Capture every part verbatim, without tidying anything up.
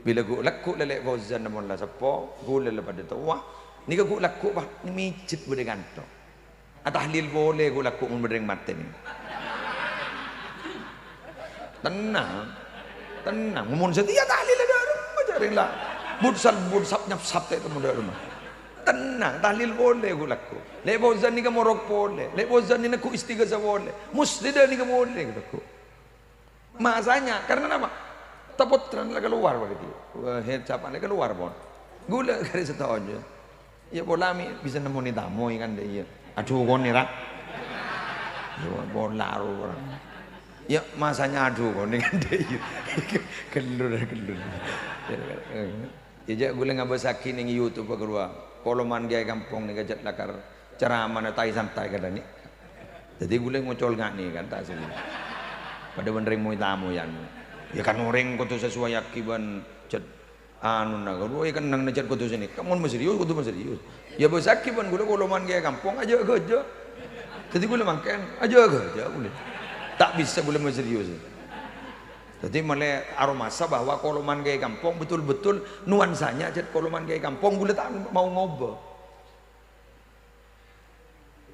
Bilâ ghu'-, lagghu' la Lè' Fauzan mon la seppo, ghulâ la padâ towa. Nèka ghu'-, lagghu', Pak, nè mèjhât bâdâ kanto. Atahlil polè ghu'-, lagghu' mon bâdâ rèng matè nèka. Tennang. Tennang. Mon satèya tahlil dâ' remma jhâ' rèng la. Butsal, butsap, nyapsap tè' temmo dâ' remma. Tennang, tahlil polè ghu'-, lagghu'. Lè' Fauzan nèka morok polè. Lè' Fauzan nèka ghu' istighasa polè. Mustadha nèka polè ghu'-, lagghu'. Masanya, karena napa? Tapottrana la kalowar bâkto. Wah, he, capa' la kalowar, pon. Ghulâ karè sèttong jâ. Iyâ, pola mè' bisa nemmonè tamoy kan, iyâ. Adhu konè, ra. Iyâ, pola ro, ra. Iyâ, masanya adhu konè kan, iyâ. Ghellur, ghellur. Iyâ, jhâ' ghulâ ngabâssaghi neng YouTube ghâruwa. Koloman Kèyaè Kampong nèka jhât lakar ceramana tai-santai kadhâng nè. Dhâddhi ghulâ ngocol nga' nè kan, ta' sè padâ bân rèng moy-tamoyan. Iyâ kan orèng kodhu sesuaiaghi bân jhât anuna, ghâruwa iyâ kennengnganna jhât kodhu sè nèka. Mon maserius, kodhu maserius. Iyâ bâssaghi bân ghulâ, koloman Kèyaè Kampong, ajâgâ jhâ'. Dhâddhi ghulâ mangkèn, ajâgâ jhâ' ghulâ. Ta' bisa ghulâ maserius. Dhâddhi malè aromasa bahwa koloman Kèyaè Kampong betul-betul nuansanya jhât koloman Kèyaè Kampong, ghulâ ta' mau ngobâ.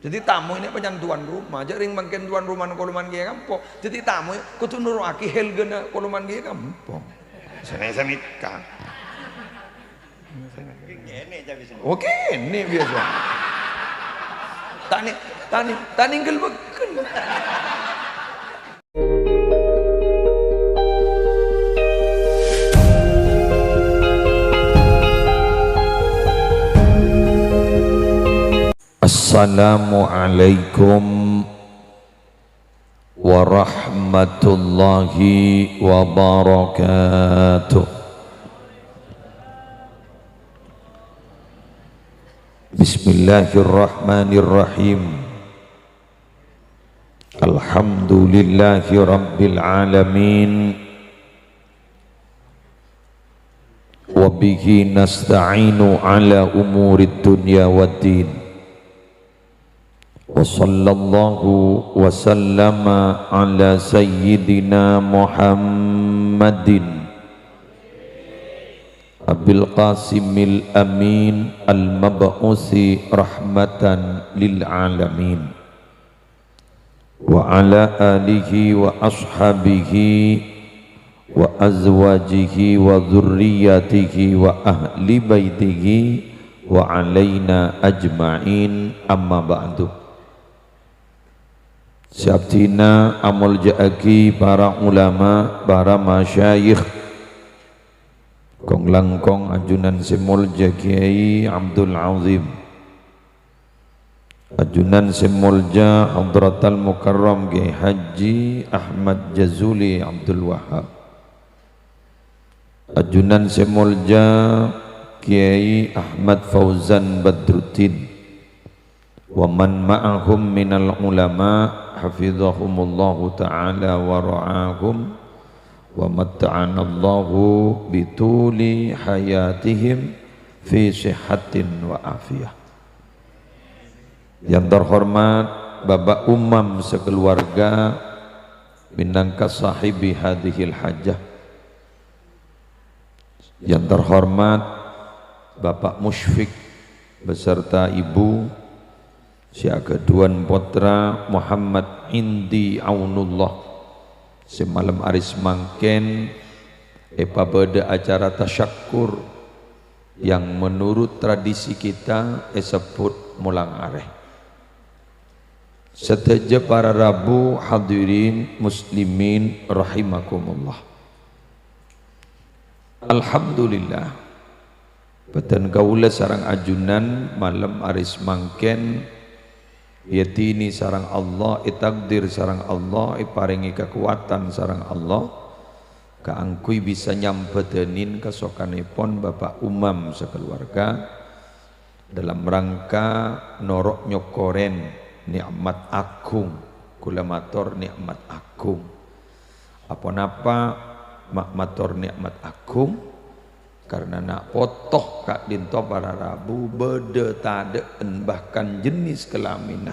Dhâddhi tamoy nè pancèn tuan rumah, jhâ' rèng mangkèn tuan rumah koloman Kèyaè Kampong. Dhâddhi tamoy kodhu noro'aghi helgana koloman Kèyaè Kampong. Sè-, sè nèka. Oke, nè biyasa. Ta' nè-, ta' nè-, ta' nèngghâl bhâghân. Assalamualaikum warahmatullahi wabarakatuh. Bismillahirrahmanirrahim. Alhamdulillahi rabbil alamin. Wa bihi nasta'inu ala umurid dunya waddin. Wa sallallahu wa sallama ala sayyidina Muhammadin Abil Qasimil Amin al-mab'usi rahmatan lil alamin. Wa ala alihi wa ashabihi wa azwajihi wa dzurriyyatihi wa ahli baitihi wa alaina ajma'in, amma ba'du. Sè abdhina amolja'aghi para ulama, para masyayikh, kong-langkong ajunan sè molja Kèyaè Abdul Azim. Ajunan sè molja Hadratal Mukarram Kèyaè Haji Ahmad Jazuli Abdul Wahab. Ajunan sè molja Kèyaè Ahmad Fauzan Badruddin. Wa man ma'ahum minal ulama, hafizahumullahu ta'ala wa ra'ahum, wa matta'anallahu bituli hayatihim fi sihhatin wa afiyah. Yang terhormat Bapak Umam sekeluarga, minangka sahibi hadhil hajah. Yang terhormat Bapak Musyfik beserta Ibu, sè aghâdhuwân pottra Muhammad Indi Aunullah, sè malem arè samangkèn èpabâdâ acara tasyakkur yang menurut tradisi kita èsebbhut molang arè. Sadhâjâ para rabu, hadirin muslimin rahimakumullah. Alhamdulillah, bâdhân kaulâ sareng ajunan malem arè samangkèn èyadini sareng Allah, ètakdir sareng Allah, èparèngè kakowadhân sareng Allah, kaangghuy bisa nyambhâdhânin kasokanèpon Bapak Umam sakaluwarga dalam rangka noro' nyokorèn nè'mat aghung. Kaulâ mator nè'mat aghung. Aponapa ma-, mator nè'mat aghung? Karna na' poto ka'dinto para rabu bâdâ tadâ'ân, bahkan jenis kelaminna.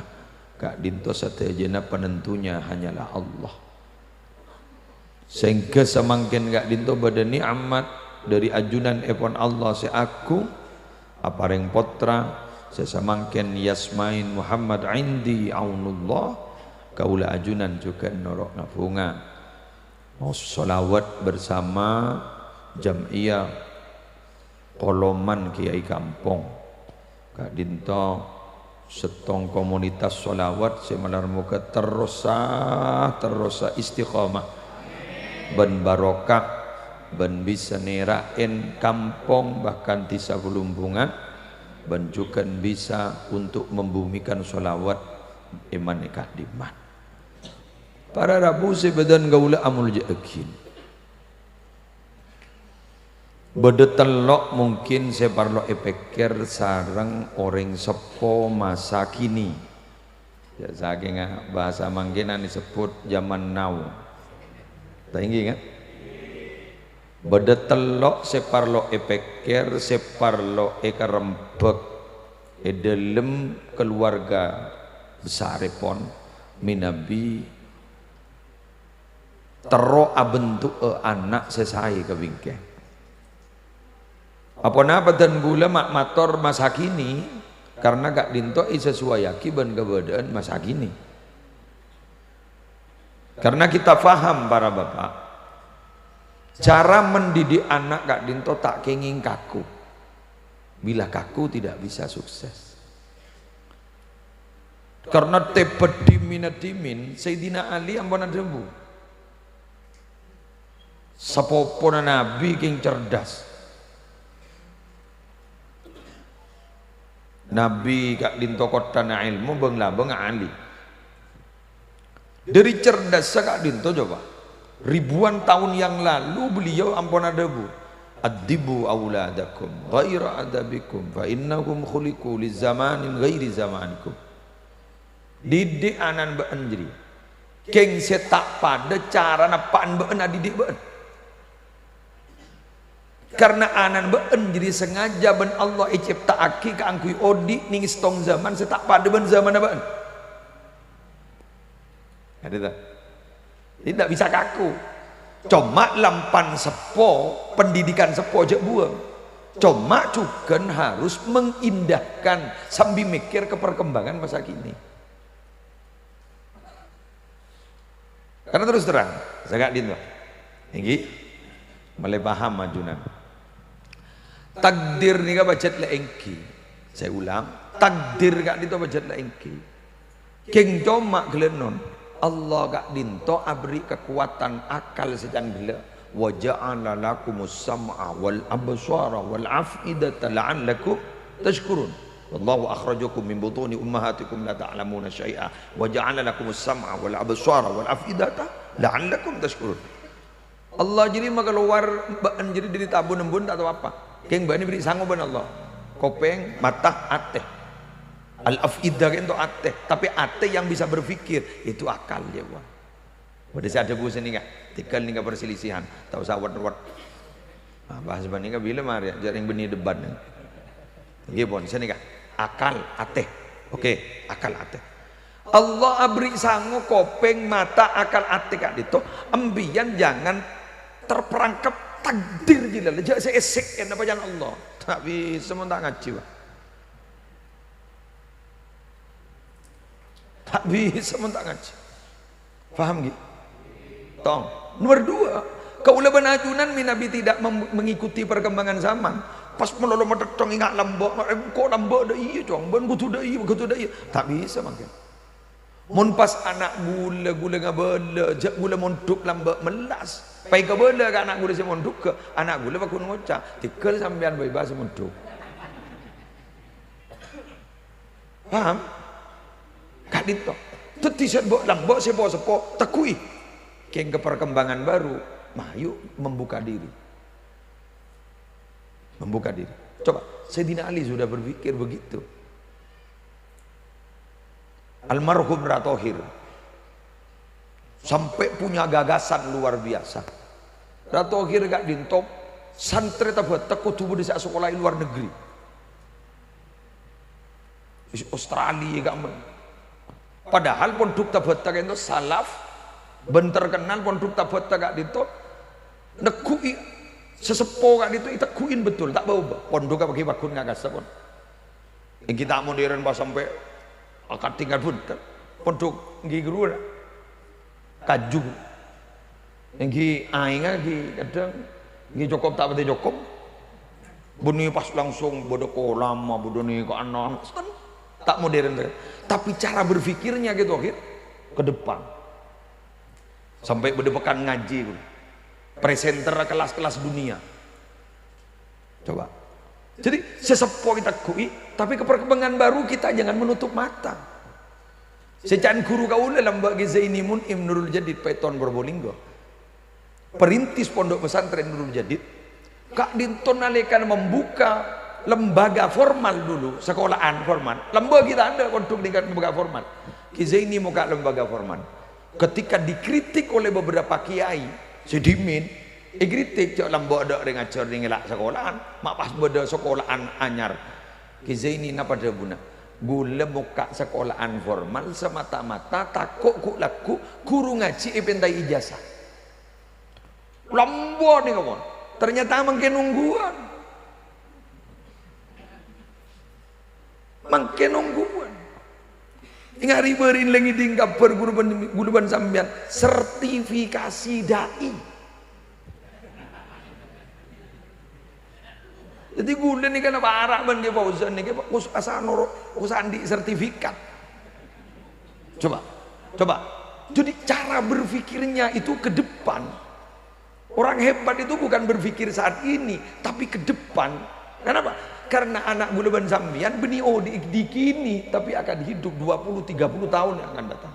Ka'dinto sadhâjâna penentunya hanyalah Allah. Sehingga samangkèn ka'dinto bâdâ nè'mat, Dhâri ajunanèpon Allah sè aghung, aparèng pottra sè samangkèn èsmaè Muhammad 'indi aunullah, kaulâ ajunan jhughân noro' ngabhunga. Maos sholawat bersama jam'iyah Koloman Kiai Kampong. Ka'dhinto sèttong komunitas sholawat sè malar moghâ terrosa, terrosa istiqomah bân barokah, bân bisa nèra'è kampong bahkan dhisa Bulumbungan, bân jhughân bisa untuk membumikan sholawat è manè ka'dimman. Para rabu sè bâdhân kaulâ amoljâ'aghi. Bâdâ tello' mungkin sè parlo èpèkkèr sareng orèng seppo masa kini. Ya, sakènga bhâsa mangkènan èsebbhut zaman now. Ta' èngghi, kan? Bâdâ tello' sè parlo èpèkkèr, sè parlo èkarembhâk è dhâlem kaluwarga besarèpon, mènabi terro abentu'â ana' sè saè ka bingkèng. Aponapa dhân kaulâ ma' mator masa kini, karna ka'dhinto èsesuwaiyaghi bân kabâdâ'ân masa kini. Karna kita faham, para bapak, cara mendidik anak ka'dhinto ta' kèngèng kaku. Bila kaku, tidak bisa sukses. Karna tèbâ dhimènna dhimèn, Sayyidina Ali ampon adhâbu, "Sapopona Nabbhi kèng cerdas." Nabbhi ka'dhinto kottana èlmo, bâng-labâng Ali. Dhâri cerdassa ka'dhinto, coba. Ribuan tahun yang lalu beliau ampon adhâbu, "Addibu auladakum ghaira adabikum, fa innahum khuliqu li zamanin ghairi zamanikum." Didik ana'na bâ'na jârèya kèng sè ta' padâ carana eppa'na bâ'na adidik bâ'na. Karna ana'na bâ'na jârèya sangajâ bân Allah ècèpta'aghi kaangghuy odi' neng sèttong zaman sè ta' padâ bân zamanna bâ'na. Adhâ ta? Jadi, ndak bisa kaku. Coma lampan seppo, pendidikan seppo jhâ' buwâng. Coma jhughân harus mengindahkan sambi mèkkèr ka perkembangan masa kini. Karena terus terang, saya ka'dhinto. Èngghi? Ma'lè paham ajunan. Takdir nèka pajhât la èngghi. Saya ulang, takdir ka'dhinto pajhât la èngghi. Kèng coma ghellâ' non, Allah ka'dhinto aberri' kakowadhân akal sè can ghellâ'. "Wa ja'ala lakumus sam'a wal absara wal af'idata la'allakum tasykurun. Wallahu akhrajakum min butuni ummahatikum la ta'lamuna syai'a. Wa ja'ala lakumus sam'a wal absara wal af'idata la'allakum tasykurun." Allah jârèya makalowar bâ'na jârèya dhâri tabu' nembun ta' tao apa. Kèng bâ'na èberri' sango bân Allah. Kopèng, mata, atè. Al-af'idah ka'dhinto atè, tapè atè yang bisa berpikir, itu akal, ya, Bang. Bâdâ sè adhâbu sanèka, tèngghâl nèka perselisihan, ta' osa wet-wet. Nah, bahas bânnè ka bilâ marè, jhâ' rèng bânnè debat. Ngghi pon, sanèka. Akal, atè. Oke, akal, atè. Allah aberri' sango, kopèng, mata, akal, atè ka'dhinto. Empiyan jangan terperangkap takdir jâlâ, jhâ' sè èsèk ènapa can Allah. Ta' bisa mon ta' ngajhi, Pak. Ta' bisa mon ta' ngajhi. Paham, ghi? Tong. Nomor dua, kaulâ bân ajunan mènabi tidak mem-, mengikuti perkembangan zaman. Pas malolo matetthong ènga' lambâ', "Engko' lambâ' dâ' iyâ, Cong. Bân kodhu dâ' iyâ, kodhu dâ' iyâ." Ta' bisa mangkèn. Mon pas ana' ghulâ, ghulâ ngabâlâ, jhâ' ghulâ mondhuk lambâ' mellas. Pas èkabâlâ ka ana' ghulâ sè mondhugghâ, ana' ghulâ pagghun ngoca', "Tèngghâl sampèyan bhâi, Bâ, sè mondhuk." Paham? Ka'dhinto. Dhâddhi sè bâ'-, lambâ' sè po-seppo, tegghu'i. Kèng ka perkembangan baru, mayu membuka diri. Membuka diri. Coba, Sayyidina Ali sudah berpikir begitu. Almarhum Ra Thohir sampai punya gagasan luar biasa. Ra Thohir ka'dhinto, santrè Tabata kodhu bâdâ sè asakola è luar negeri. Is Australia ka'men. Padahal pondhuk Tabata ka'dhinto salaf, bân terkenal pondhuk Tabata ka'dhinto negghu'i Sè seppo ka'dinto ètegghu'in betul, ta' bâ-obâ. Pondhuk apa ghi' pagghun ngakassa, pon. Èngghi ta' modern pas sampè' akad tingkat buntel. Pondhuk èngghi ghuru, kaju. Èngghi aèngnga ghi' kadhâng èngghi cokop ta' patè cokop. Bânnè pas langsung bâdâ kolam, bâdâ nèka anak-anak. Ta' modern, tapi cara berpikirnya gitu, akhir ke depan. Sampè' bâdâ pekan ngajhi, ghun. Presenter kelas-kelas dunia. Coba. Jadi, sè seppo ètegghu'i, tapi ke perkembangan baru kita jangan menutup mata. Sè can ghuru kaulâ lambâ' Ki Zaini Mun'im Nurul Jadid Paiton Probolinggo. Perintis Pondok Pesantren Nurul Jadid. Ka'dinto nalèkana membuka lembaga formal dulu, sekolahan formal. Lambâ' kita ada pondhuk tingkat lembaga formal. Ki Zaini buka lembaga formal. Ketika dikritik oleh beberapa kiai, sè dhimèn, èkritik, "Jhâ' lambâ' adâ' rèng ajhâr nèng èla' sekolahan, ma' pas bâdâ sekolahan anyar." Ki Zaini napa dhâbuna? "Ghulâ mokka' sekolahan formal semata-mata tako' ghu' lagghu' ghuru ngajhi èpèntaè ijazah." Lambâ' nèka, pon. Ternyata mangkèn ongghuwân. Mangkèn ongghuwân. Ènga' rè-bâri' lè ngèdhing kabhâr ghulâ bân, ghulâ bân sampèyan, sertifikasi dai. Dhâddhi ghulâ nèka la para' bân Kè Fauzan nèka, Pak, us-, asa noro', usa andi' sertifikat. Coba, coba. Jadi cara berpikirnya itu ke depan. Orang hebat itu bukan berpikir saat ini, tapi ke depan. Kenapa? Karena ana' ghulâ bân sampèyan bânnè odi' di kini, tapi akan hidup dua puluh, tiga puluh tahun yang akan datang.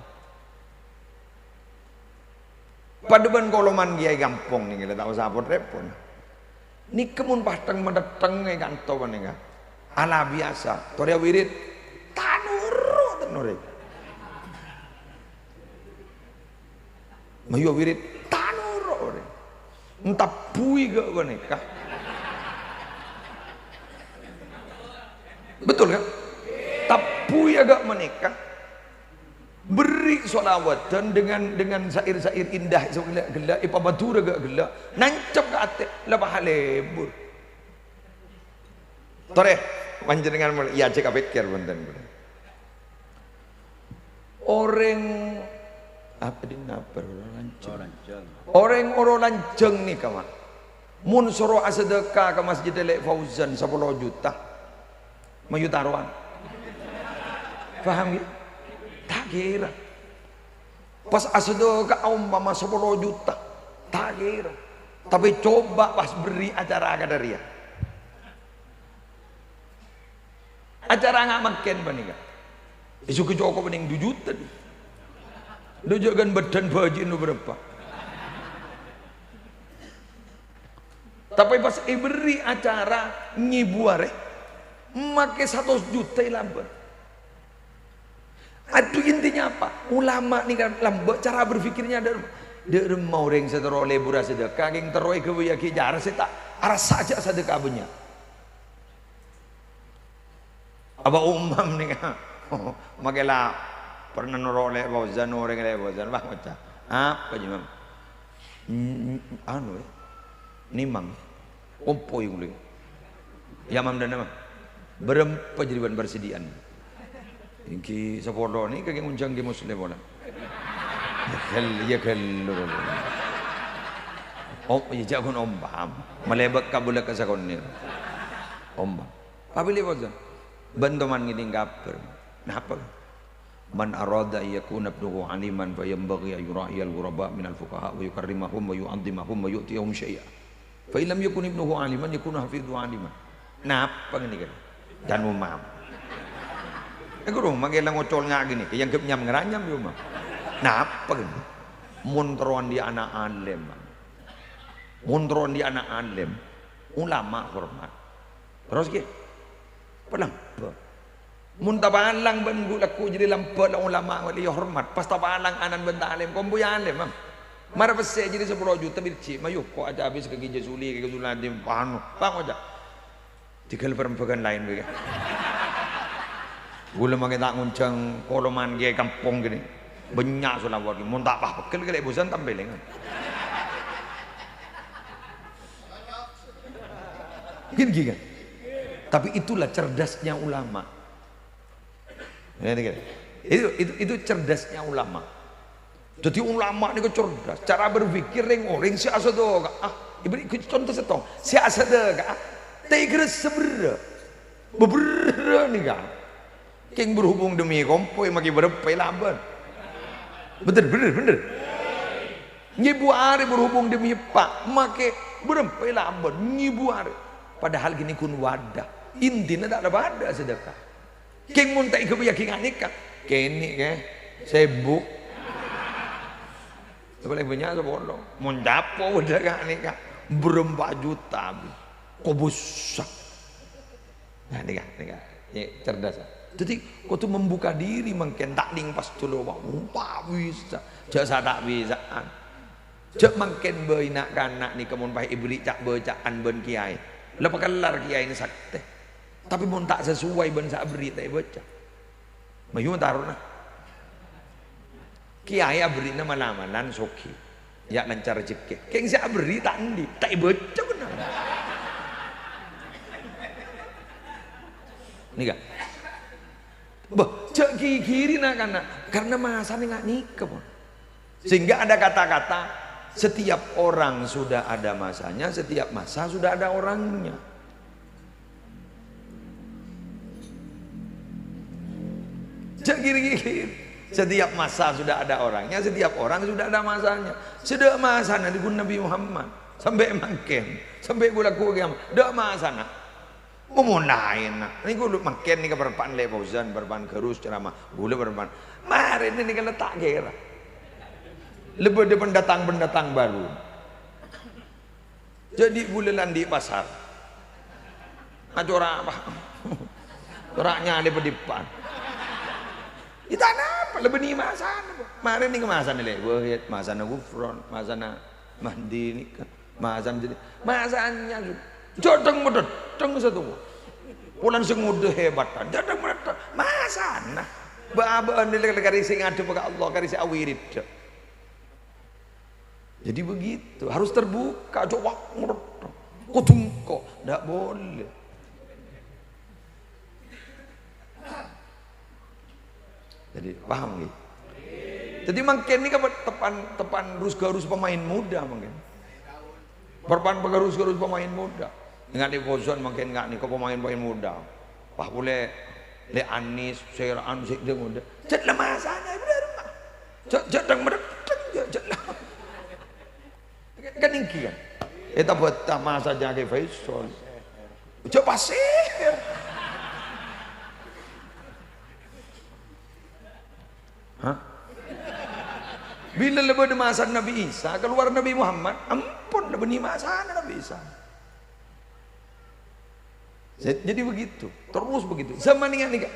Padâ bân koloman kiai kampong nèka, ta' osa repot-repot. Nèka mon pattheng-mattheng è kanto panèka. Ala biyasa, torè awirid, tanoro', tanoro'. Mayu awirid, tanoro', orèng. Entabbui ghâ' panèka. Betul, kan? Tabbui ghâ' panèka. Berri' sholawatan dengan, dengan syair-syair indah, ghellâ'-ghellâ', èpamadhurâ ghâ' ghellâ', nancep ka atè, la pahalèbur. Torè, panjhennengngan mon, iyâ, cè' kapèkkèr bhunten. Orèng, apa dhinna', orèng lanjhâng. Orèng orèng lanjhâng nèka, Mak. Mon soro asadhâka ka masjid Lè' Fauzan sapolo juta, mayu tarowan. Paham, ghi? Ta' kèra. Pas asadhâka aompama sapolo juta, ta' kèra. Tapè coba pas berri' acara kadhâ' rèya. Acara nga' mangkèn panèka. Èsoghi cokop nèng du juta, dhi. Dhu jhâ' ghân bâdân bâji'na bârâmpa. Tapè pas èberri' acara ngèbu arè, makè satos juta èlambâ'. Aduh, intinya apa? Ulama nèka lambâ' cara berpikirnya dâ', dâ' remma orèng sè terro lebur asadhâka, kèng terro èghâbâyyâghi cara sè ta' arassa jhâ' sadhâka bânnya'. Apa Umam nèka? Makè la pernah noro' Lè' Fauzan, orèng Lè' Fauzan, Bang, ngoca'. Apa jiyâ, Mam? Mm, anu, eh. Nimang. Kompoi kulè. Yâ, Mam, dâna, Mam. Bârâmpa jârèya bân parsidhi'ân? Èngghi sapolo nèka kèng ngonjhâng Kè Muslim polè. Yâ ghâl-, yâ ghâllu. Oh, yâ jhâ' ghun ompam. Malèbât ka bulâ ka sakonè'. Ompam. Tapè Lè' Fauzan, bân toman ngèdhing kabhâr. Napa? "Man arada an yakuna ibnuhu aliman, fa yanbaghi an yura'iyal ghuraba minal fuqaha wa yukarrimahum wa yu'azzimahum wa yu'tiyahum syai'a. Fa in lam yakun ibnuhu aliman, yakunu hafidhuhu aliman." Napa ngènè, kan? Jhân Umam. Èngghi ro, mangkèn la ngocol nga' ghânèka, èangghep nyam-ngaranyam, yâ, Umam. Napa ghânèka? Mon terro andi' ana' alim, Mam. Mon terro andi' ana' alim, ulama hormat. Terros, ghi? Palambâ'. Mon tapalang bân ghu-, lagghu' jârèya lambâ' la ulama wali hormat. Pas tapalang ana'na bân ta' alim, kompoy alim, Mam. Mara pèssè jârèya sapolo juta bârjhi', mayu ko' aca abis ka Kè Jazuli, ka Kè Jazuli, pano, pano aca. Tèghâl parembhâghân laèn bhâi. Ghulâ mangkè ta' ngonjhâng koloman kiai kampong ghânèka. Bânnya' sholawat, mon ta' pas pegghel kalè bosan tampèlèngan. Gini, gini kan? Tapi itulah cerdasnya ulama. Ya, ini gini. Itu, itu, itu cerdasnya ulama. Jadi ulama ini cerdas. Cara berpikir reng-oreng si asadaka. Ah, ibu ikut contoh setong. Si asadaka. Ah, tegra seberra. Beberra nih kan. Keng berhubung demi kompoy maki berempai laban. Bener, bener, bener. Ngibu are berhubung demi pak, make berempai laban, ngibu are. Padahal gini kun wadah. Intinya tak ada wadah sedekah. Keng mun tak ikut yakin nika. Kene ke, sibuk. Paling banyak sepuluh. Mun capo udah kan nika. Berempat juta. Kobus. Nah, nika, nika. Ini cerdas. Jadi, kudu membuka diri mangken tak ning pas dulu, wah, umpama bisa. Jasa tak bisaan. Jhâ' mangken bâi na'-kana' nèka mon pas èberri' ca'-bâca'an bân kèyaè. La pakellar kèyaèna saktè. Tapè mon ta' sasowai bân sè aberri' ta' èbâca. Mayu tarona. Kèyaè aberri'na mala-malan soghi. Ya lancar rejhekkè. Kèng sè aberri' ta' andi', ta' èbâca bhender. Nèka. Bâh, jhâ' ghighiri na'-kana', karna masana nga' nèka, pon. Sehingga ada kata-kata, "Setiap orang sudah ada masanya, setiap masa sudah ada orangnya." Jhâ' ghighiri. Setiap masa sudah ada orangnya, setiap orang sudah ada masanya. Sè dâ' masana dhâbuna Nabi Muhammad. Sampè' mangkèn, sampè' ghulâ ghu kèyamat. Dâ' masana. Momolaèna. Nèko lu mangkèn nèka parappa'na Lè' Fauzan, parappa'na Garus ceramah. Ghulâ parappa'na. Marèna nèka la ta' kèra. La bâdâ pendatang-pendatang baru. Jadi ghulâ la andi' pasar. Acora apa? Cora nyalè padipan. Ita' napa? La bânnè masana, Pak. Marèna nèka masana Lè' Wahid, masana Ghufron, masana Mahdi nèka. Masan jadi, masanya jhâ' dhâng-madhâddhâng sèttong. Polana sè ngodâ hèbatan, jhâ' dhâng-madhâddhâng. Masana. Bâ-abâ'ân nèka karè sè ngadhep ka Allah, karè sè awirid. Jadi begitu, harus terbuka. Jhâ' wah, ngodâ. Kodhu engko', ndak boleh. Jadi, paham ngghi? Jadi, mangkèn nèka teppa'na, teppa'na Garus-Garus pemain muda mangkèn. Parappa'na Garus-Garus pemain muda. Nga' Lè' Fauzan mangkèn nga' nèka pemain-pemain muda. Wah, polè Lè' Anis, Sèra'an, sè dhâng-madhâddhâng. Jhâ' la masana, bhender, Pak. Jhâ', jhâ' dhâng-madhâddhâng, jhâ', jhâ' la. Kan ènggi kan? Èta bâta masana Kè Faisal. Jhâ' pasèr. Hah? Bilâ la bâdâ masana Nabi Isa, kalowar Nabi Muhammad, ampon la bânnè masana Nabi Isa. Jadi begitu, terus begitu. Zaman nèka, nèka.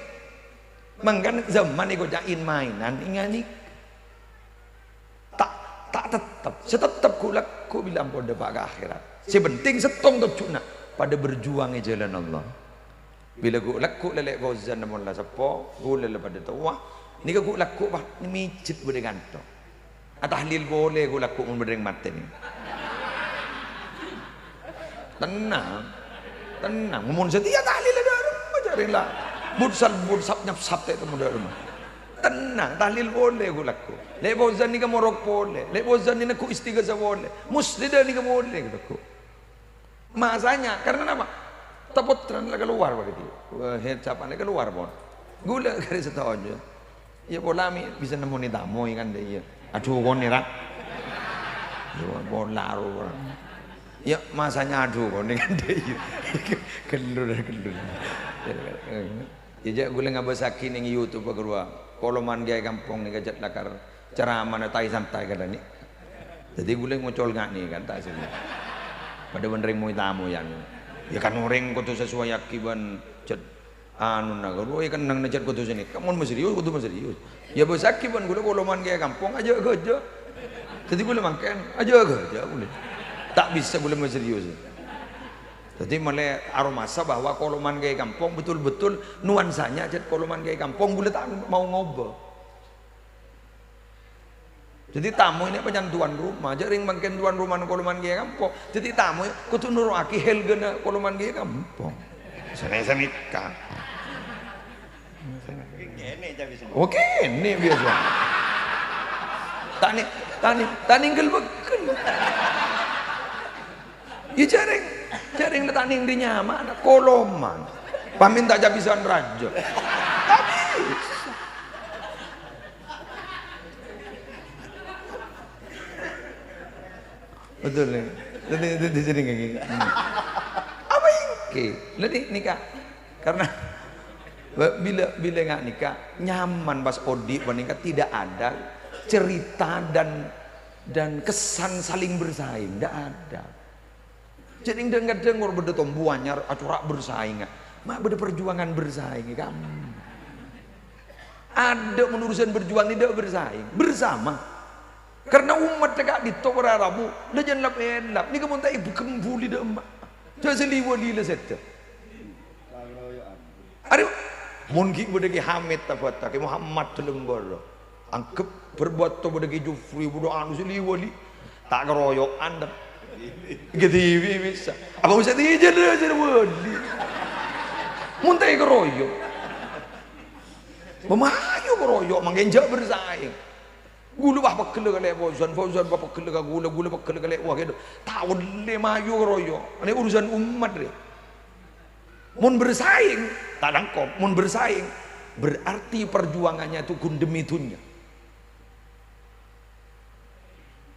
Mangkana zaman nèka jhâ' èn-maènan, nèka, nèka. Ta', ta' tettep. Sè tettep ghu-lagghu bilâ ampon dâpa' ka akhèrat. Sè penting sèttong tojjhuna, padâ berjuang è jhâlân Allah. Bilâ ghu-lagghu Lè' Fauzan mon la seppo, ghulâ la padâ towa. Nèka ghu-lagghu, Pak, mèjhât bâdâ è kanto. Atahlil polè ghu-lagghu mon bâdâ rèng matè nèka. Tenang. Tenang. Mon satèya tahlil dâ' remma jhâ' rèng la. Butsal, butsap, nyapsap ta' temmo dâ' remma. Tenang, tahlil polè ghu-lagghu. Lè' Fauzan nèka morok polè. Lè' Fauzan nèka ghu istighasa polè. Musnida nèka polè ghu-lagghu. Masanya, karena napa? Tapottrana la kalowar begitu. Wah, hèt sapana kalowar, pon. Ghulâ karè sè toju'. Iyâ, pola mè' bisa nemmonè tamoy kan, dâ' iyâ. Adhu, konè, ra. Iyâ, pola, ro, ra. Iyâ, masanya adhu, konè kan, dâ' iyâ. Ghellun, ghellun. Iyâ, jhâ' ghulâ ngabâsaghi neng YouTube, ghâruwa. Koloman ghâbây kampong nèka jhât lakar ceramana tai-santai kadhâng nè. Dhâddhi ghulâ ngocol nga' nè kan, ta' sè padâ bân rèng moy-tamoyan. Iyâ kan orèng kodhu sasowayaghi bân jhât anuna, ghâruwa, iyâ kennengnga jhât kodhu sè nèka. Mon maserius, kodhu maserius. Iyâ bâsaghi bân ghulâ koloman ghâbây kampong, ajâ'-ghâjâ'. Dhâddhi ghulâ mangkèn, ajâ'-ghâjâ' ghulâ. Ta' bisa ghulâ maserius. Dhâddhi malè aromasa bahwa koloman ghâbây kampong betul-betul nuansanya jhât koloman ghâbây kampong, ghulâ ta' mau ngobâ. Dhâddhi tamoy nè' pancèn tuan rumah, jhâ' rèng mangkèn tuan rumah koloman kèya kampo. Dhâddhi tamoy kodhu noro'aghi helgana koloman kèya kampo. Sè nè-, sè nèka. Kènè' jâ' bisa. Oh, kènè' biyasa. Ta' nè-, ta' nè-, ta' nèngghâl pegghel. Iyâ, jhâ' rèng, jhâ' rèng ta' nèng dhi nyamana, koloman. Pamènta jhâ' bisaan rajâ. Ta' bisa. Betul, nih. Tadi, tadi sering kayak gini. Hmm. Apa ènggi? Lah, nè-, nèka. Karena ba-, bilâ, bilâ nga' nèka nyaman pas odi' panèka tidak ada cerita dan, dan kesan saling bersaing, ndak ada. Jhâ' rèng dhâng-kadhâng kor bâdâ tombu anyar, acora' bersaing, ma' bâdâ perjuangan bersaing, kan? Adâ' mon urusan berjuang tidak bersaing, bersama. Karena ommat ka'dinto para rabu, la jân lap-èlap, nèka mon ta' èbhughem buli dâ' emma'. Jhâ' sè li-wali la sèdhâ. Arè, mon ghi' bâdâ Kè Hamid tabâta, Kè Muhammad dâlem bârâ'. Angghep bâr bâto bâdâ Kè Jufri, bâdâ anu sè li-wali. Ta' karoyo'an, ta'. Ghâdhibi bisa. Apa bisa dijâ-, jâ-, wali. Mon ta' èkaroyo'. Mamayu karoyo', mangkèn jhâ' bersaing. Ghulâ pas pegghellâ ka Lè' Fauzan, Fauzan pas pegghellâ ka ghulâ, ghulâ pegghellâ ka Lè' Wahid. Ta' ollè mayu karoyo'. Anè urusan ommat, rè. Mon bersaing, ta' langkong. Mon bersaing, berarti perjuangannya itu ghun demi dunya.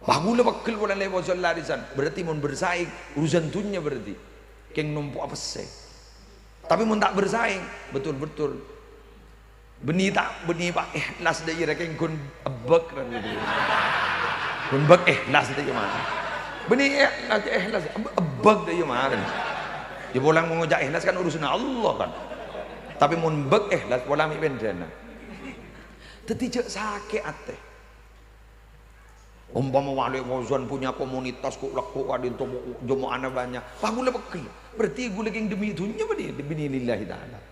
Wah, ghulâ pegghel polana Lè' Fauzan larisan. Berarti mon bersaing, urusan dunya berarti. Kèng nompo'a pèssè. Tapè mon ta' bersaing, betul-betul. Bânnè ta', bânnè pas èhlas dâ' iyâ rè kèng ghun ebbhek rè. Ghun ebbhek èhlas dâ' iyâ marè. Bânnè èhlas, èhlas, eb-, ebbhek dâ' iyâ marè. Yâ pola mon ngoca' èhlas kan urusanna Allah kan. Tapè mon ebbhek èhlas pola mè' pendhâna. Dhâddhi jhâ' sakè' atè. Ompama Lè' Fauzan punya komunitas kok lèkko' ka'dinto mo-, jema'ana bânnya'. Wah, ghulâ pegghel. Berarti ghulâ kèng demi dunya bânnè, demi lillahi ta'ala.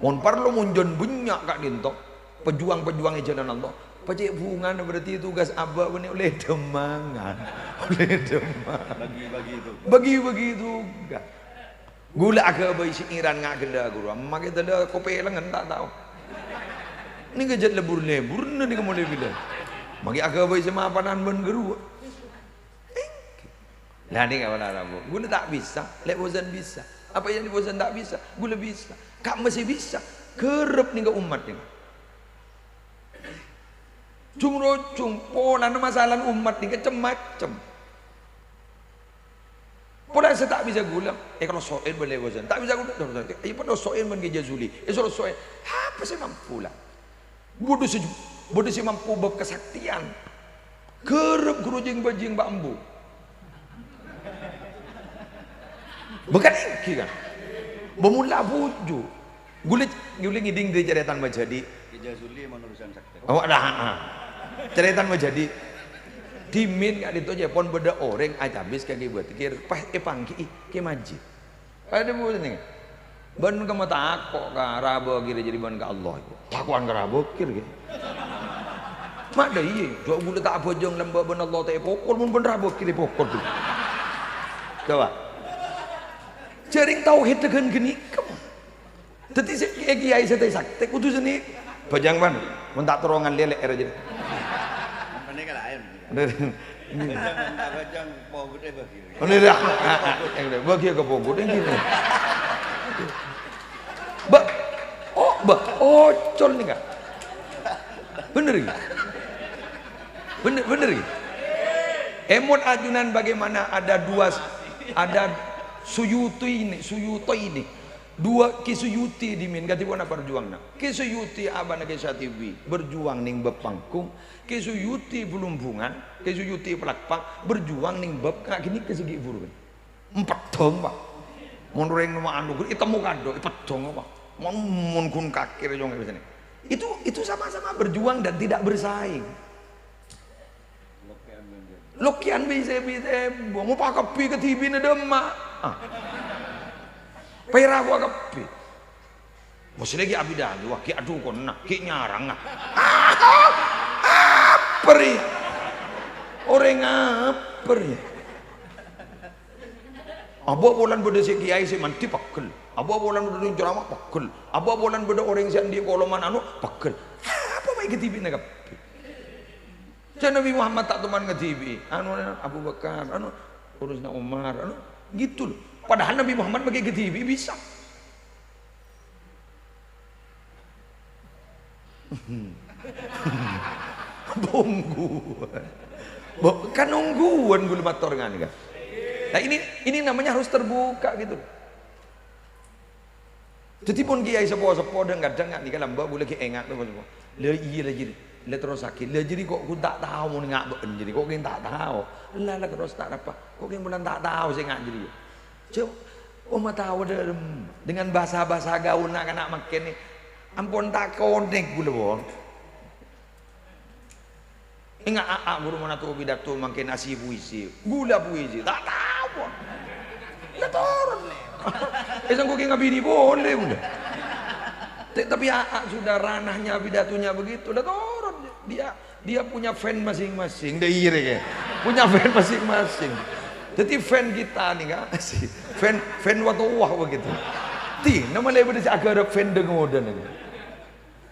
Mon parlo mon jân bânnya' ka'dinto, pejuang-pejuang è jhâlân Allah. Pacè' bhungana berarti tugas abâ' bânnè ollè dâmmangan. Ollè dâmmangan. Bagi-bagi tugas. Bagi-bagi tugas. Ghulâ aghâbây sè èran nga' ghellâ' ghâruwa, makè dâlâ kopèlengan ta' tao. Nèka jhât lebur-leburna nèka molè bilâ. Makè aghâbây sè mapanan bân ghâruwa. Èngghi. Lah nèka para rabu. Ghulâ ta' bisa, Lè' Fauzan bisa. Apa yang Lè' Fauzan ta' bisa? Ghulâ bisa. Kamma sè bisa. Ghârep nèka ommat nèka. Jung-rojung, polana masalah ommat nèka cem-macem. Polana sè ta' bisa ghulâ, èkalosso'è bân Lè' Fauzan. Ta' bisa ghulâ, èpalosso'è bân Kè Jazuli. Èsalosso'è. Apa sè mampu la? Bâdâ sè, bâdâ sè mampu bab kasaktian. Ghârep ghuru jing-bajing bâ' embu. Bukan èngghi, kan? Bâ' mola buju. Ghulâ, ghulâ ngèdhing dâri carètana Majhadi. Kè Jazuli mon urusan sakti. Oh, ada, ha, ha. Carètana Majhadi. Dhimèn ka'dinto jâ' pon bâdâ orèng acabis ka Kè Batkir, pas èpangghi'i Kè Majid. Padâ bunèng. Bân kemma tako' ka Rabakir jârèya bân ka Allah. Tako'an ka Rabakir, ghi. Ma' dâ' iyâ, jhâ' ghulâ ta' abhâjâng lambâ' bân Allah ta' èpokol, mon bân Rabakir èpokol. Coba. Jhâreng tauhid dhâghân ghânèka. Dhâddhi sè, kè-, kèyaè sè ta' sakti kodhu sè nè-, bhâjâng, Pan. Mon ta' terro ngalèlè, èra jârèya. Panèka laèn. Bhâjâng, bhâjâng, pogudhâ bâgi. Ini dah. Bâgi ka pogut, ini. Ba-, oh, ba-, ocol nèka. Bener, ghi? Bener, bener, ghi? Èmot ajunan bagaimana ada dua, ada Suyuti ini, Suyuti ini. Dua Kè Suyuti dhimèn kadhi pon aparjuwângnga. Kè Suyuti abana Kè Satibi, berjuang nèng bab panggung. Kè Suyuti Blumbungan, Kè Suyuti Palakpak, berjuang nèng bab ka'dinto sè ghi' buru. Empeddhâng, Pak. Mon orèng noma anu, ètemmo kadhâ', èpeddhâng, Pak. Mon, mon ghun kakè rèyong biasanya. Itu, itu sama-sama berjuang dan tidak bersaing. Lokèyan bisa-bisa, bâ' ngopa kabbhi kadhibina dâ' emma'. Ah. Pèra' ghuwa kabbhi. Maksudnya ki abidadua, ki adukonna, ki nyaranga. Apa rè? Orèng apa rè? Abâ' polana bâdâ sè kiai sè mandhi, pegghel. Abâ' polana bâdâ orèng ceramah, pegghel. Abâ' polana bâdâ orèng sè andi' koloman anu, pegghel. Apa ma' èkadhibi'na kabbhi? Jhâ' Nabi Muhammad ta' toman ngadhibi'i. Anu, Abu Bakar, anu, urusna Umar, anu, gitu loh. Padahal Nabi Muhammad ma' èkadhibi'i bisa. Bonggu. Bo-, kan ongghuwân ghulâ mator ngani, kan. Nah, ini, ini namanya harus terbuka gitu. Dhâddhi, mon kiai sepo-sepo dhâng-kadhâng nga' nèka lambâ' bulâ ghi' enga' to, sepo. La iyâ, la jârèya. La terrossaghi. La jârèya kok ghun ta' tao mon nga' bâ'en jârèya, kok ghun ta' tao. La, la terros ta' arapa. Kok ghun bulâ ta' tao sè nga' jârèya. Cè', oh, ma' tao dâlem. Dengan bhâsa-bhâsa gaul na'-kana' mangkèn nè. Ampon ta' konèk ghulâ, pon. Enga' a'-, a', ghuru mon ato pidato mangkèn asè puisi. Ghulâ puisi. Ta' tao, pon. La toron. Eh, sangko' kè ngabinè polè, ghulâ. Te-, tapi a'-, a', sudah ranahnya pidatonya begitu. La toron. Dia Dia punya fan masing-masing, dâ' iyâ rè, ya. Punya fan masing-masing. Dhâddhi fan kita nèka, fan, fan watowa begitu. Ti, nama lebih dari agar fan dengan modern ini.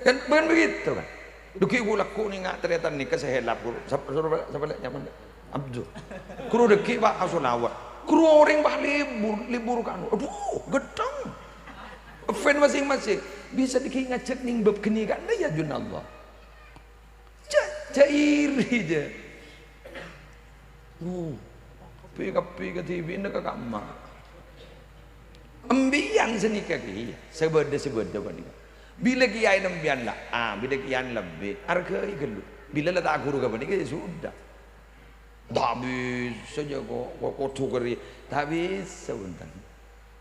Kan, bukan begitu, kan? Dâgghi' ghulâ ko' nèka tarètan nèka sè helap, ghuru. Sapa, sapa, sapa lè' nyamana? Abdul. Ghuru dâgghi', Pak, asolawat. Ghuru orèng, Pak, libur, libur kan. Aduh, gheddhâng. Fan masing-masing. Bisa dâgghi' ngajhâk nèng bab ghânèka, anda ya, jun Allah. Jhâ', jhâ' iri, jhâ'. Uh, kabbhi-kabbhi kadhibi'na ka kamma. Embiyan sanèka kèya, sè bâdâ, sè bâdâ panèka. Bilâ kèyaèna embiyan la, ah, bilâ kèyaèna lebbi, arghâi ghâllu. Bilâ la ta' ghuru ka panèka, ya sudah. Ta' bisa, jhâ', ko-, ko-, kodhu kèya. Ta' bisa, bhunten.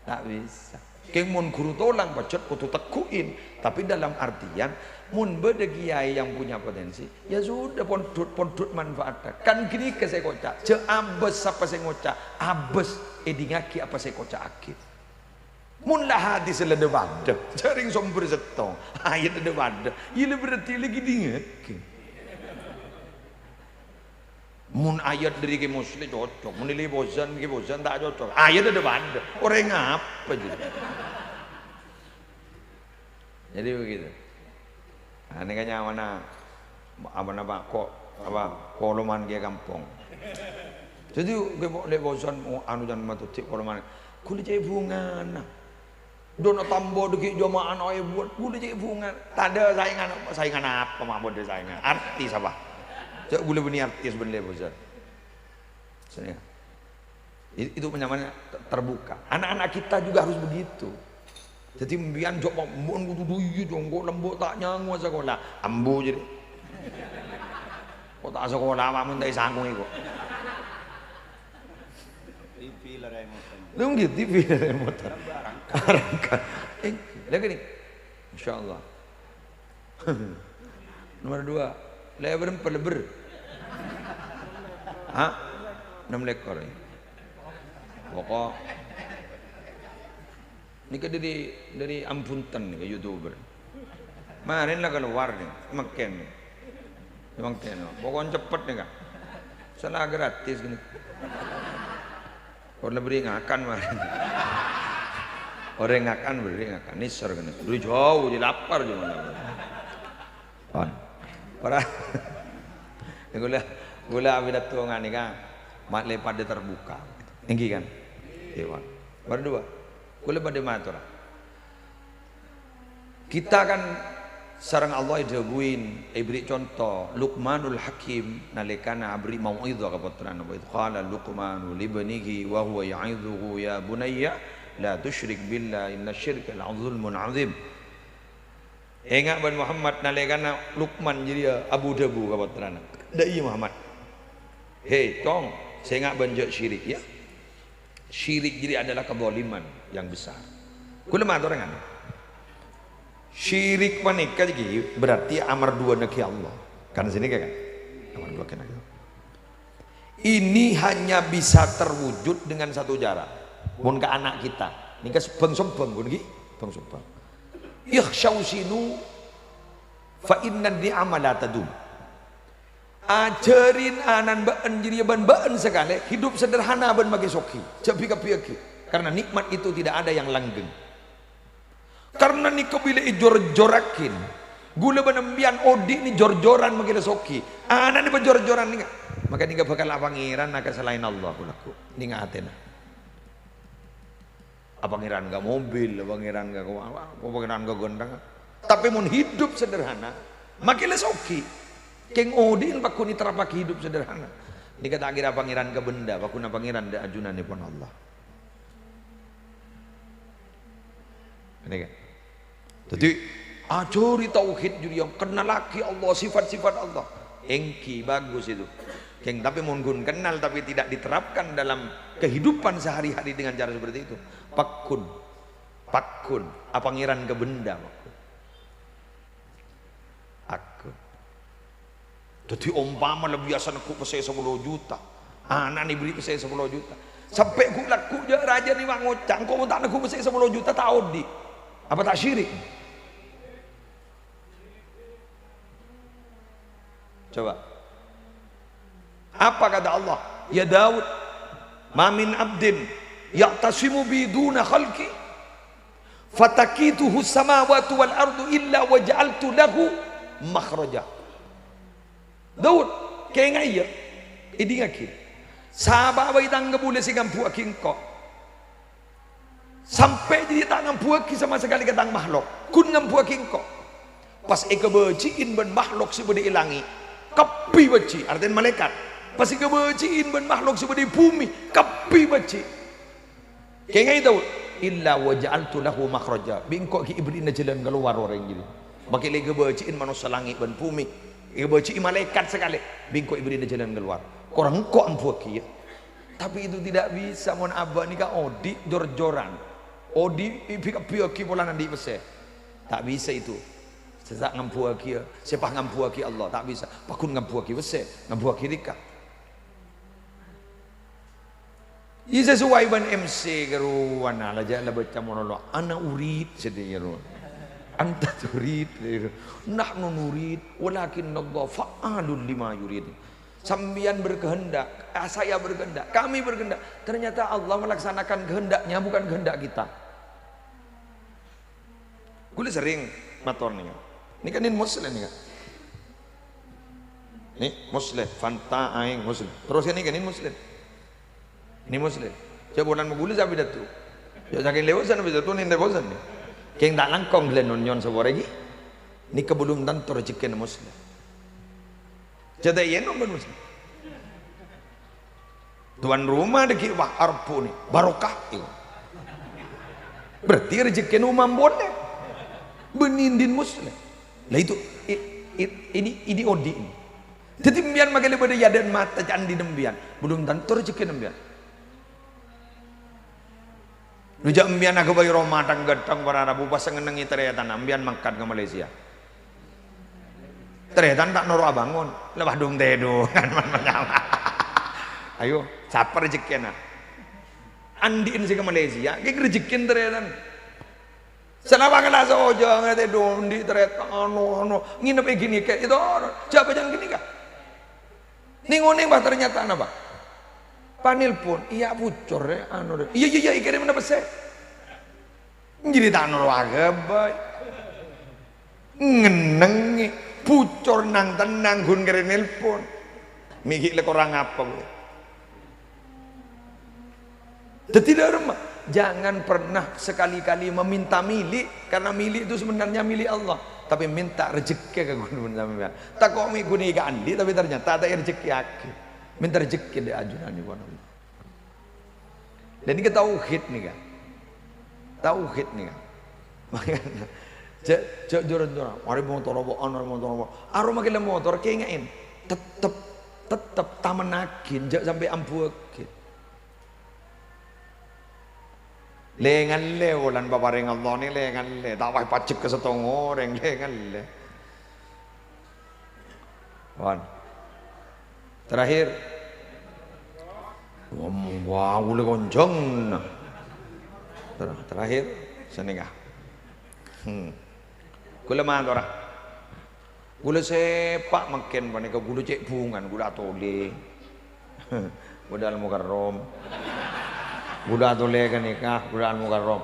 Ta' bisa. Kèng mon ghuru tolang pajhât kodhu tegghu'in. Tapi dalam artian, mon bâdâ kiai yang punya potensi, ya sudah, pondhut, pondhut manfaatkan. Kan ghânèka sè èkoca', jhâ' abâs sapa sè ngoca', abâs èdingngaghi apa sè èkoca'aghi. Mon la hadis la dâ-bâdâ, jhâ' rèng sombher sèttong, ayat la dâ-bâdâ, ya la berarti la èdingngaghi. Mon ayat dâri Kè Musleh cocok, mon Lè Fauzan, Kè Fauzan ta' cocok. Ayat dâ-bâdâ. Orèng apa jârèya? Jadi begitu. Nah, ini kan nyamana, apa, apa, ko-, apa, koloman kèya kampong. Jadi, Kè Fa-, Lè Fauzan, oh, anu, jhân matodhi' koloman. Ghulâ cè' bhungana. Dona tambâ dâgghi' jhâma'ana èbuwân, ghulâ cè' bhunga. Tadâ' saèngan, saèngan apa ma' bâdâ saèngan? Artis apa? Jhâ' ghulâ bânnè artis bân Lè Fauzan. Sènè. I-, itu namanya te-, terbuka. Anak-anak kita juga harus begitu. Jadi, embiyan jhâ' mon kodhu dâ' iyâ, jhâ' engko' lembok ta' nyangowa sakola. Ambu jadi. Kok ta' sakola, apa mon ta' èsangoè kok. T V la remote. Lho, ngghi, T V la remote. Arangka. Eh, lha kènè. Masya Allah. Nomor dua. Lebbhur, lebbhur. Hah? Enam lekor, ya. Pokok. Nèka dâri, dâri Ambunten nèka, YouTuber. Marèn la kalowar nèka, mangkèn nèka. Mangkèn, pokokna ceppet nèka. Sala gratis gini. Orèng la bâri' ngakan marèn. Orèng ngakan, bâri' ngakan. Nèser kènè. Dâri jhâu, dâri lapar jhâ' mana. Pon. Para. Ghulâ, ghulâ apidato nganèka, ma' lè padâ terbuka. Èngghi kan? Èwa. Nomor dua. Ghulâ padâ mator. Kita kan sareng Allah èdhâbuin, èbherri' conto, Luqmanul Hakim nalèkana aberri' mau'idhah ka pottrana. "Wa idh qala Luqmanu libnihi wa huwa ya'idhuhu ya bunayya la tusyrik billah inna syirka la zulmun azim." Ènga' bân Muhammad, nalèkana Luqman jârèya abu-dhâbu ka pottrana, "Dâ' iyâ, Muhammad. He, Cong, sènga' bân jhâ' syirik, ya. Syirik jârèya adalah kezaliman yang besar." Ghulâ mator, ènga'. Syirik panèka jârèya berarti amarduwâna ghi Allah. Kan sanèka, kan? Amarduwâna ghi Allah. Ini hanya bisa terwujud dengan satu cara. Mon ka ana' kita, nèka sebbhâng-sebbhâng, pon ghi? Sebbhâng-sebbhâng. "Ikhsyaw sinu, fa inna ni'ama la tadum." Ajhâri ana'na bâ'na jârèya bân bâ'na sakalè hidup sederhana bân makkè soghi. Jhâ' bi-kabbhiyaghi, karena nikmat itu tidak ada yang langgeng. Karena nèka bilâ èjor-jorraghi, ghulâ bân empèyan odi' nè jor-joran makkè la soghi. Ana'na pajor-joran nèka. Maka nèka bhâkal apangèran ka salaèn Allah, ghulâ ghu. Nèng atèna. Apangèran ka mobil, apangèran ka, apangèran ka ghânteng. Tapè mon hidup sederhana, makkè la soghi. Kèng odi' pagghun èterrappaghi hidup sederhana. Nèka ta' kèra apangèran ka benda, pagghun apangèran dâ' ajunanèpon Allah. Nèka. Dhâddhi, ajhâri tauhid jârèya, kennallaghi Allah, sifat-sifat Allah. Èngghi, bagus itu. Kèng, tapè mon ghun kennal tapi tidak diterapkan dalam kehidupan sehari-hari dengan cara seperti itu, pagghun, pagghun, apangèran ka benda, pagghun. Aku. Dhâddhi, ompama la biyasa neggu' pèssè sapolo juta, ana'na èberri' pèssè sapolo juta. Sampè' ghu'-lagghu' jâ' rajâna ngoca', "Engko' mon ta' neggu' pèssè sapolo juta, ta' odi'." Apa ta' syirik? Coba. Apa kata Allah? "Ya Daud, ma min abdin ya'tasimu bi duna khalqi, fatakituhu samawati wal ardu illa wa ja'altu lahu makhraja." Daud, kèngaè, yâ, èdingngaghi. Sapa'a bhâi tang kabulâ sè ngambuwâghi engko'. Sampè' jârèya ta' ngambuwâghi sama sakalè ka tang mahlok, ghun ngambuwâghi engko'. Pas èkabâji'in bân mahlok sè bâdâ è langngè', kabbhi bâji', artèna malaèkat. Pas èkabâji'in bân mahlok sè bâdâ è bhumè, kabbhi bâji'. Kèngaè, Daud, "Illa wa ja'altu lahu makhraja." Bi' engko' ghi' èberri'na jhâlân kalowar orèng jârèya. Makkè la èkabâji'in manossa langngè' bân bhumè, èkabâji'i malaèkat sakalè, bi' engko' èberri'na jhâlân kalowar. Korang engko' ambuwâghi, yâ. Tapi itu tidak bisa, mon abâ' nèka odi' jor-joran. Odi' bi-, kabbhiyâghi polana andi' pèssè. Ta' bisa itu. Sè ta' ngambuwâghi, yâ, sè pas ngambuwâghi Allah, ta' bisa. Pagghun ngambuwâghi pèssè, ngambuwâghi rèka. Iyâ, sesuai bân M C karowana, la jâ' la bâca monolog. Ana urid, sè dhâddhi karowa. Anta turid, sè dhâddhi karowa. Nahnu nurid, walakinnallaha fa'alul lima yurid. Sampèyan berkehendak, ah, saya berkehendak, kami berkehendak. Ternyata Allah melaksanakan kehendaknya, bukan kehendak kita. Ghulâ serrèng mator nèka. Nèka nèn Muslim nèka. Nè Muslim, Fanta aèng Muslim. Terros nèka nèn Muslim. Nèn Muslim. Jhâ' polana ghulâ sè apidato. Jhâ' sakèng lèbâsan apidato nèn lèbâsan. Kèng ta' langkong ghellâ' nyo'on saporè ghi. Nèka belum tanto rejekkèna Muslim. Jhâ' ta' èyènom bân Muslim. Tuan rumah dâgghi', wah, Arbo nè, barokah, iyâ. Berarti rejekkèna umam bonè. Bânnè andi' Muslim. Lah itu, i-, i-, ini, ini odi' ini. Dhâddhi, empèyan makkè la bâdâ è adâ'na mata ca'na andi' empèyan. Belum tanto rejekkèna empèyan. Lu jhâ' empèyan aghâbây roma thang-ghâdhâng para rabu pas ngennengngè tarètanna, empèyan mangkat ka Malaysia. Tarètan ta' noro' abângon, la padum tèdungan. Ayo, sapa rejekkèna? Andi'na sè ka Malaysia, ghi' rejekkèna tarètan. Sanapa'a la sojâng tèdung andi' tarètan, anu, anu, ngènep è ghânèka, itu, jhâ' bâjâng ghânèka. Nèng-onèng, bah, ternyata napa? Panelpon, "Iyâ, bucor, rè, anu, rè." "Iyâ, iyâ, iyâ, èkèrèmana pèssè." Jârèya ta' noro' aghâbây. Ngennengngè, bucor nang-tennang ghun kèrè nelpon. Mè' ghi' la korang apa, kowe? Dhâddhi, dâremma, jangan pernah sekali-kali meminta milik, karena milik itu sebenarnya milik Allah. Tapi minta rejekkè ka ghun sampèyan. Tako' mè' ghun èkaandi', tapi ternyata ta' èrejekkèyaghi. Minta rejekkè dâ' ajunanèpon Allah. Lah nèka tauhid nèka. Tauhid nèka. Makanya, jhâ', jhâ' jor-joran. Arè motor apa, anu, arè motor apa. Arè makkè la motor, kèngaè. Tettep, tettep tamennaghi, jhâ' sampè' ambuwâghi. Lè-ngallè, wulan paparèng Allah nè lè-ngallè. Ta' wah pajek ka sèttong orèng, lè-ngallè. Wan. Terakhir. Wah, wah, ulè konjong. Ter-, terakhir, sanèka. Hmm. Kaulâ matora. Kaulâ sèpa' mangkèn panèka, kaulâ cè' bhungan, kaulâ atolè. Kaulâ Al-Mukarram. Kaulâ atolè ghânèka, kaulâ Al-Mukarram.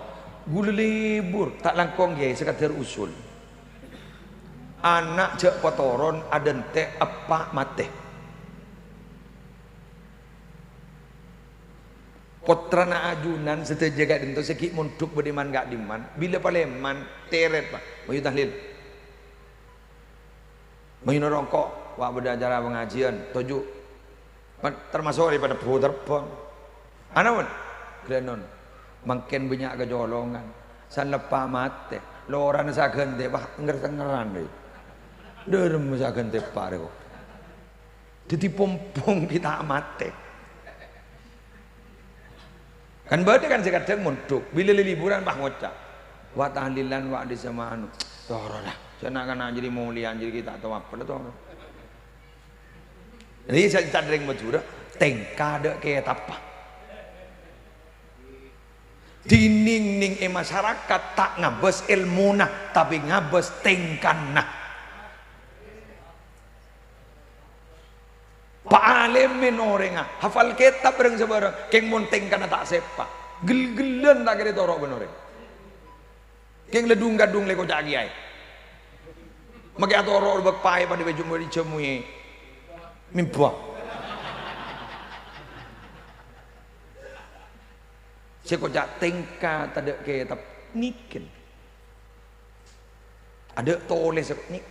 Kaulâ lebur, ta' langkong ghi, sakadhâr usul. Ana' jhâ' patoron, adhânte' eppa' matè. Pottrana ajunan sadhâjâ ka'dinto sè ghi' mondhuk bâdâ è man-ka'dimman, bilâ palèman, tèrèt, Pa'. Mayu tahlil. Mayu rongko', wa' bâdâ acara pangajiân, toju'. Ma-, tamaso' rè padâ bhu terbhâng. Ana mon? Ghâlânon. Mangkèn bânnya' kacolongan. San leppa' matè. Lorana saghântè, wah, nger-sengeran rè. Dârem saghântè pa' rè kok. Dhâddhi pompong ghi' ta' matè. Kan bâdâ kan sè kadhâng mondhuk, bilâ lè-, liburan pas ngoca', "Wa' tahlilan, wa' dissa ma' anu." Toro la, sè na'-kana' jârèya molèyan jârèya ghi' ta' tao apa la toro. Jadi sè ca'na rèng Madhurâ, tèngka dâ' kètabbhâ. Dhinèng nèng è masyarakat ta' ngabâs èlmona, tapè ngabâs tèngkana. Pa'alèmè orèngnga, hafal kètab rèng sabârâng, kèng mon tèngkana ta' sèpa'. Gel-gellân ta' kèra toro' bân orèng. Kèng la dhung-kadhung lè koca' kèyaè. Makè atoro' bâk paè padâ bâjâ mori jâmuè. Mimba. Sè koca' tèngka tadâ' kètab nèkèn. Adâ' tolès nèk.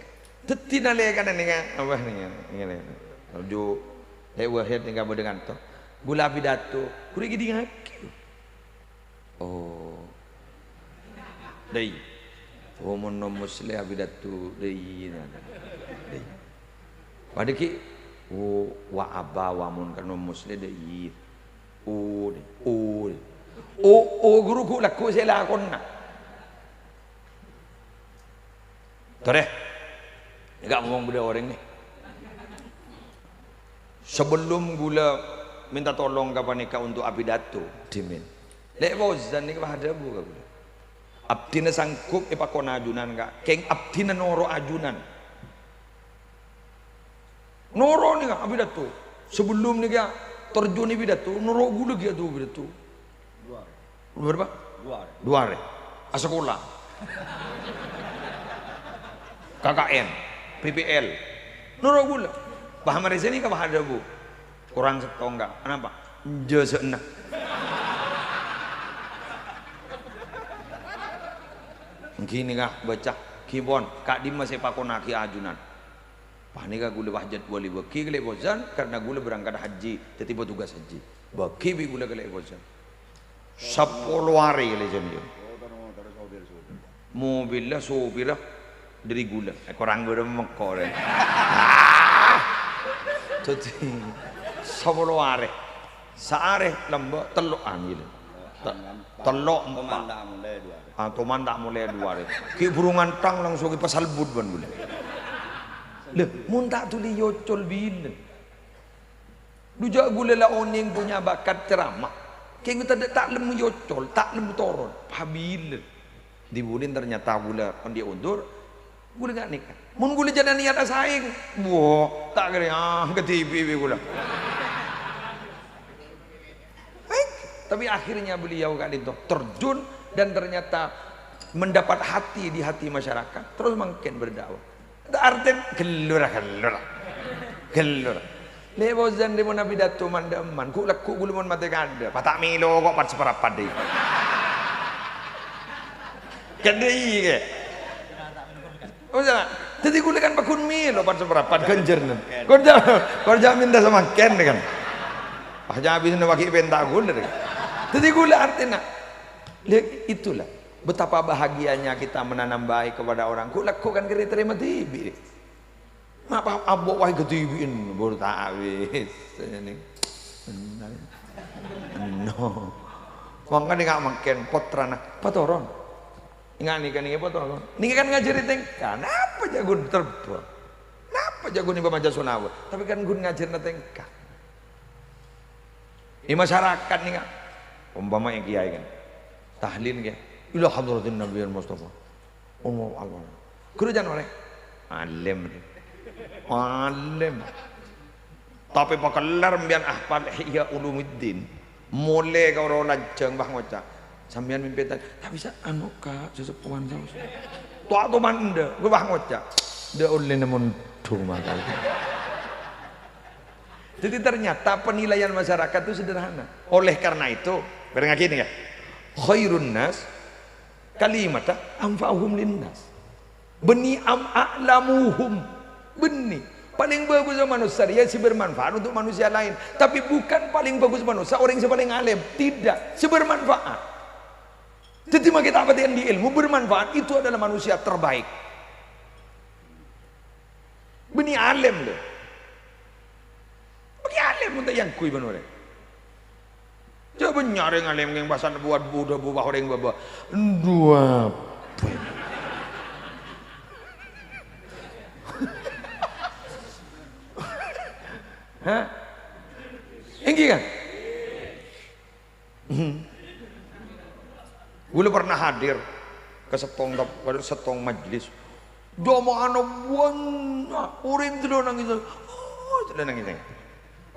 Dhâddhi nalèkana nènga, apa nènga, nènga, nènga. Toju', Lè' Wahid nènga bâdâ kanto. Ghulâ apidato, ghulâ èkèdingngaghi. Oh. Dâi. Oh, mon Nom Musleh apidato, dâi, nana. Dâi. Padâ ghi', oh, wa aba wa mon ka Nom Musleh, dâi. Oh, dâi. Oh, dâi. Oh, oh, ghuru ghu' lagghu' sè lakona. Torè. Enggak ngomong bâdâ orèng nè. Sabellum ghulâ mènta tolong ka panèka onto' apidato, dhimèn. Lè' Fauzan nèka pas adhâbu ka ghulâ. Abdhina sanggup èpakona ajunan, Ka'. Kèng abdhina noro' ajunan. Noro' nèka apidato. Sabellum nèka terjun è pidato, noro' ghulâ ghi' adu pidato. Dua arè. Dua arè, Pak? Dua arè. Dua arè. Asakola. K K N, P P L. Noro' ghulâ. Bah, marè sènè ka Pak Adhâbu. Korang sèttong, Ka'. Anapa? Jâsa'na. Ghi nèka bâca. Ghi pon, ka'dimma sè èpakonnaghi ajunan? Panèka ghulâ pas jadwal èbâghi ka Lè' Fauzan, karna ghulâ berangkat haji, dhâddhi petugas haji. Bâghi bi' ghulâ ka Lè' Fauzan. Sapolo arè Lè' Fauzan, yâ. Mobilla sopirra dâri ghulâ. Eh, korang bârâmma kok, rè. Ah! Dhâddhi, sapolo arè. Saarè lambâ' tello' angil. Te-, tello' empa'. Toman ta' molè dua arè. Ah, toman ta' molè dua arè. Ghi' buru ngantang langsung èpasalbut bân ghulâ. Lha, mon ta' dhuli èocol bilân. Dhu jâ' ghulâ la onèng punya bakat ceramah. Kèng ta', ta' lem èocol, ta' lem toron. Pabilân. Dibulin ternyata ghulâ ondi' ondur, ghulâ nga' nèka. Mon ghulâ jhâ' niyat asaèng, wah, ta' kèra, ah, kadhibi' bi' ghulâ. Baik, tapi akhirnya beliau ka'dinto terjun dan ternyata mendapat hati di hati masyarakat, terus mangkèn berdakwah. Artèna ghellor, ghellor. Ghellor. Lè' Fauzan rè mon apidato man-, man, ghu'-lagghu' ghulâ mon matè kandhâ. Pas ta' mèlo kok pat saparapat dâi. Kan dâi, kè. Dhâddhi ghulâ kan pagghun mèlo pat saparapat ghânjhârân. Kor jhâ', kor jhâ' mènta samangkèn, kan. Pas jhâ' abisna paghi' pènta ghulâ, kan. Dhâddhi ghulâ artèna. Lè, itulah. Betapa bahagianya kita menanam baik kepada orang. Ghu'-lagghu' kan kèra ètarèma dhibi'. Napa abo' wae kadhibi'en, buru ta' wis. No. Mangkana nga' mangkèn pottrana, "Patoron." Nga' nèka nèka patoron. Nèka kan ngajhâri tèngka. Napa jhâ' ghun terbhâng? Napa jhâ' ghun èpamaca sholawat? Tapè kan ghun ngajhârâna tèngka. È masyarakat nèka, ompama è kiyaè kan, tahlil, kè, "Ila hadratin Nabiyil Mustafa." Allahu Akbar. Ghuru can orèng? Alim. Alim. Tapè pakellar sampèyan ahfal Ihya Ulumuddin. Molè ka ro lanjhâng, bâh ngoca', "Sampèyan mèmpè ta', ta' bisa anu, Ka', sesepuhan saos." Towa toman endâ', bâh ngoca', "Endâ' ollèna mondhung mangkana." Jadi ternyata penilaian masyarakat itu sederhana. Oleh karena itu, bârengngaghi nèka, khairun nas kalimatan anfa'uhum linnas. Bânnè am a'lamuhum. Bânnè. Palèng bhâghus manossa rèya sè bermanfaat untuk manusia lain. Tapi bukan palèng bhâghus manossa orèng sè palèng alim. Tidak. Sè bermanfaat. Jadi, makkè ta' patè andi' ilmu bermanfaat, itu adalah manusia terbaik. Bânnè alim, lho. Makkè alim mon ta' èyangghuy bân orèng. Jhâ' bânnya' orèng alim ngèng pasal buat buda buwah orèng bâbâ. Dua. Hah? Èngghi, kan? Ghulâ pernah hadir ka sèttong tep-, ka sèttong majlis. Jamaahna bânnya', orèng jârèya nangès. Oh, jârèya nangès.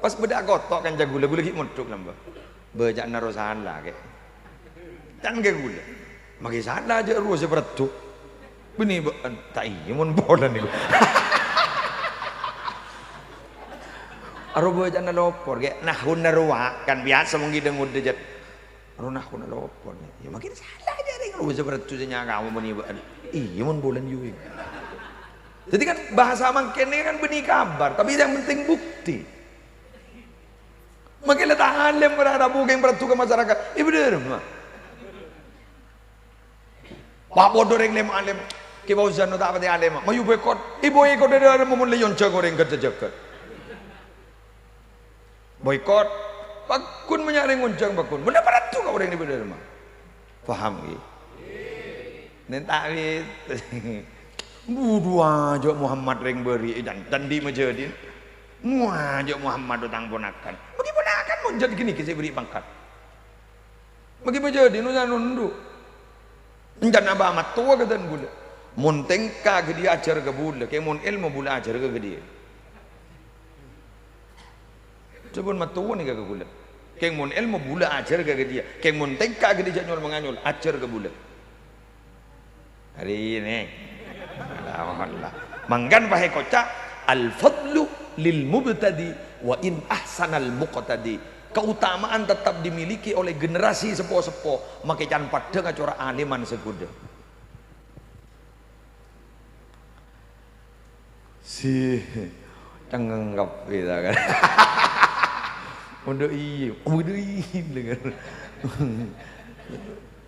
Pas bâdâ akoto' kanca ghulâ, ghulâ ghi' mondhuk lambâ'. Bâca'na rowa sala, Kè. Can ka ghulâ. Makkè sala jâ' rowa sè parèddhu. Bânnè bâ'na, ta' iyâ mon polana nèko. Aro bâca'na lopor, Kè. Nahuna rowa, kan biyasa mon ghi' dâ-ngodâ jât. Aro nahuna lopor, Kè. Yâ makkè sala jâ' rèng rowa sè parèddhu sè nyakao bânnè bâ'na. Iyâ mon polana yu. Jadi kan bahasa mangkèn kan bânnè kabhâr, tapi yang penting bukti. Makkè la ta' alim, ora rabu kèng parèddhu ka masyarakat. Ibu dârma. Pas bâdâ orèng lem-alem, Kè Fauzan ta' patè alem, mayu boikot. Èboikot dâri mon lè èyonjhâng orèng ghâdhâ jâgât. Boikot. Pagghun bânnya' orèng ngonjhâng pagghun. Bânnè parèddhu ka orèng nèko dâri ma. Paham, ghi? Nèng ta' wit. Budhu ajâ' Muhammad rèng bâri' è can-, candhi majâdin. Muajâ' Muhammad otang ponakan. Bâgi ponakan mon jât ghânèka sè bâri' pangkat. Makkè majâdin osa nondhu. Encan abâ' mattowa ka dân ghulâ. Mon tèngka ghâdhiyâ ajhâr ka bulâ, kèng mon èlmo bulâ ajhâr ka ghâdhiyâ. Sabun mattowa nèka ka ghulâ. Kèng mon èlmo bulâ ajhâr ka ghâdhiyâ. Kèng mon tèngka ghâdhiyâ jhâ' nyol-manganyol, ajhâr ka bulâ. Arèya. Alhamdulillah. Mangkana pas èkoca', "Al-fadlu lil mubtadi wa in ahsanal muqtadi." Keutamaan tetap dimiliki oleh generasi sepo-sepo, makkè can paddhângnga cora' alèman sè ghudhâ. Si cengeng kabbhi, ta, kan? Mondhu iyâ, mondhu iyâ, dengar.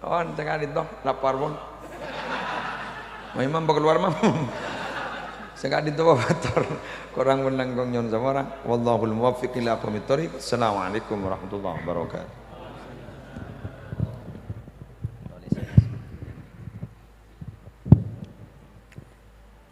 Oh, sè ka'dinto, lapar pon. Imam, keluar, Mam. Sè ka'dinto, mator. Korang pon langkong nyo'on sapora. Wallahul muwaffiq ila aqwamit thoriq. Assalamualaikum warahmatullahi wabarakatuh.